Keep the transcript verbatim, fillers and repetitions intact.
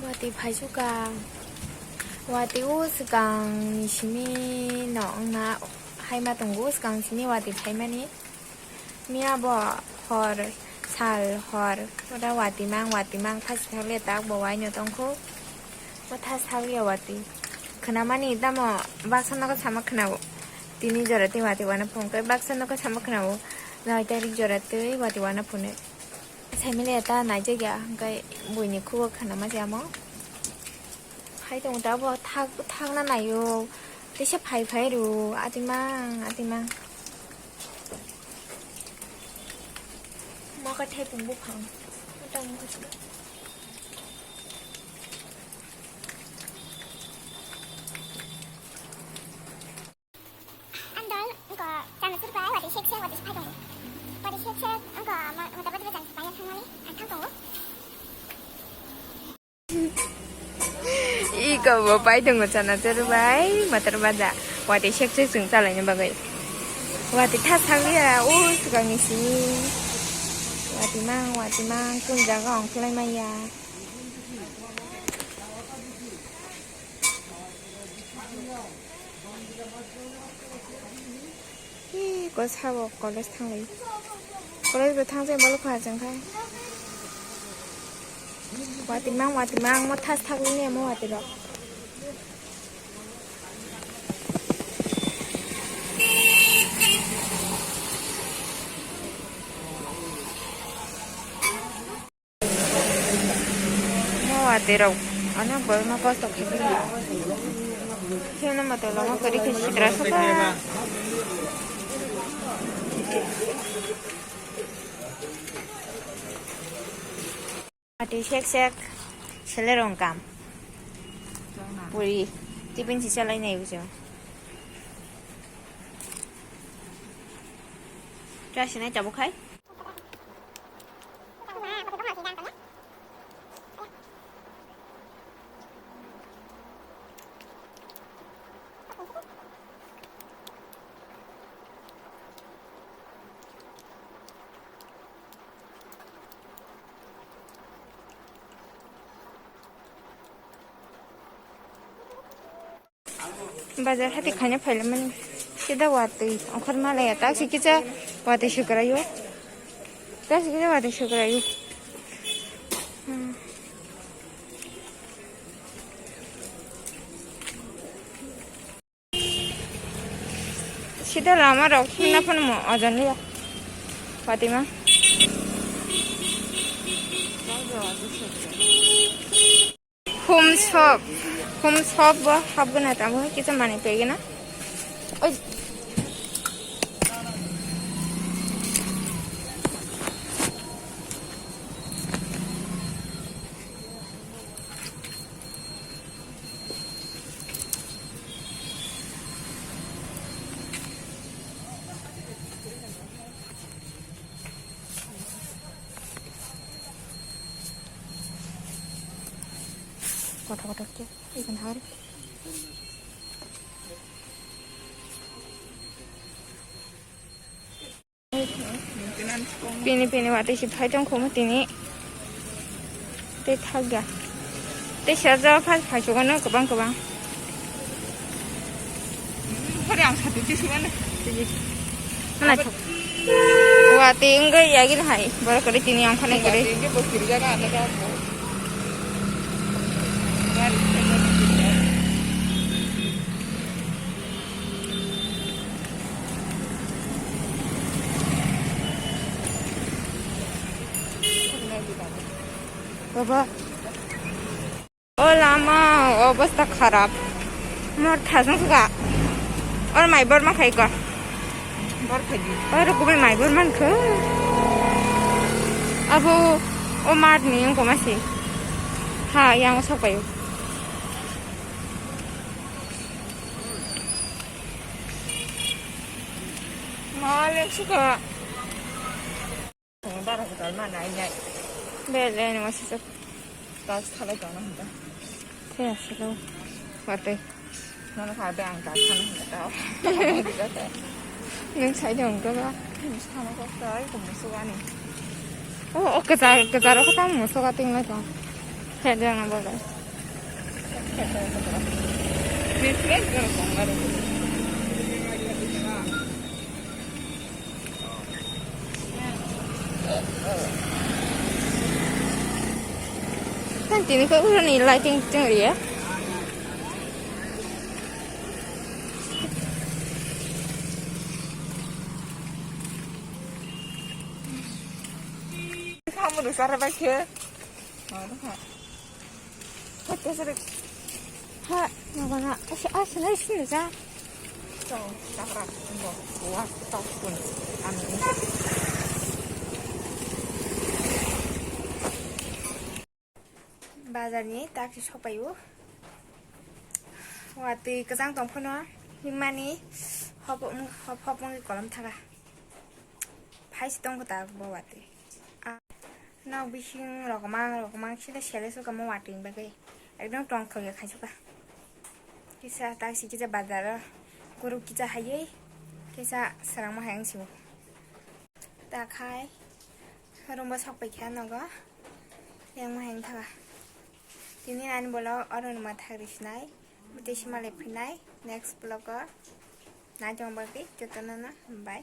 Watwi phaisukha. Watwi o swkang ni simi no wngna hai ma tongo, swkang simi watwi phaimani. Miya bo hor, sal, hor, ora watwi mang, watwi mang, thasi thakle tak bo waino tongkho. Bo thasi thakliya watwi. Khwnamani tamo baksa nogo sama khwnao. Tini jora tei watwi wana phone khe baksa nogo sama khwnao. Nai tarik jora tei watwi wana phone. Saimile ta naijakya, hwnkhe buini khugo khwnama se amo. Hai tongo ta bo thak, thakna naio. Teisa phai phai rw, atimang, atimang. Ma ka thai pung buphang. Tang buphang. Ang dol, wngkha chana churbai, watwi sek sek, watwi sek phai tongo. Watwi sek sek, wngkha ma-, mota bwtwi bwchang se paina thangmani, ang thang tongo. Iko bo pai tongo chana churbai, motor baja. Watwi sek sek chwng chalaina bagwi. Watwi tha sakliya, o swkangni simi. Watwi mang, watwi mang, kun jaga ongkhlai maya. Ih, ko sabo college thanglai. College bo thang jai balo kha jang khai. Watwi mang, watwi mang, mo thas thak ni mo watwi rok. Mo watwi rok ano borma kosto khe phano. Phano moto lama kwrwi khe sitra soba. Watwi sek sek sele rong kam. Puri tiffin si chalai nai bujo. Kya sinai tabuk khai? Bazar hati khaina phaila mani. Sida watwi ongkhor malaya tak si kisa watwi sukrayo. Tak si kisa watwi sukrayo. Hmm. Sida lama rok himna phano mo ojon liya. Fatima. Home shop, home shop bo habgana tamo kisa mani pegena. Oi. Kothok kothok khe, ikan hari. Pini pini watwi si phai tong khomo tini. Tei thakya. Tei serjak phai phai chukano kwbang kwbang. Hori ang sati ti sumane. Mana thak. Watwi wngwi yagin hai. Borok kwrwi tini ang khani kwrwi. Watwi wngwi bo kirjak ang. Baba. O lama obosta kharap. Mor thajang suka. Or mai bor ma khai ko. Bor khai di. Or kubai mai bor man kho. Abo o mat ni yang ko ma si. Ha, yang sok payo. Malik suka. Bara hotel ma nai nai. Bele ni masi sok. Tas thalai tong na hanta. Te asilo. Wate. Nono kha be ang tas thana hanta tao. Nung sai de ongko ba. Nung sana kok tai ko musu ani. Oh, oh, kejar, kejar ko tam musu ka ting lai tong. Khe jana bolai. Kan tini ko ura ni lighting ting ri ya. Kamu tu sara bai khe. Ha, nabana, asa, asa, nai sini sa. So, sabra, bo, wa, to, kun, ami. Bazar ni taksi sopayo. Watwi kwchang tongphano, himani, hop, hop, hop, kolom thaga. Phai si tongkho ta bo watwi. A, nok bising rogmang, rogmang sida sele suka mo watwi bagwi. Ekdom tongthok ya khaisuka. Kisa taksi kisa bazar o guru kisa haywi kisa sarangma hayang sibo. Ta khai room bo sok paikha nogo. Lengma hayang thaga. Tini ani bolok oro numa thagri sinai. Bwtwi sima le phinai. Next vlog o nai tong bagwi jotono no bye.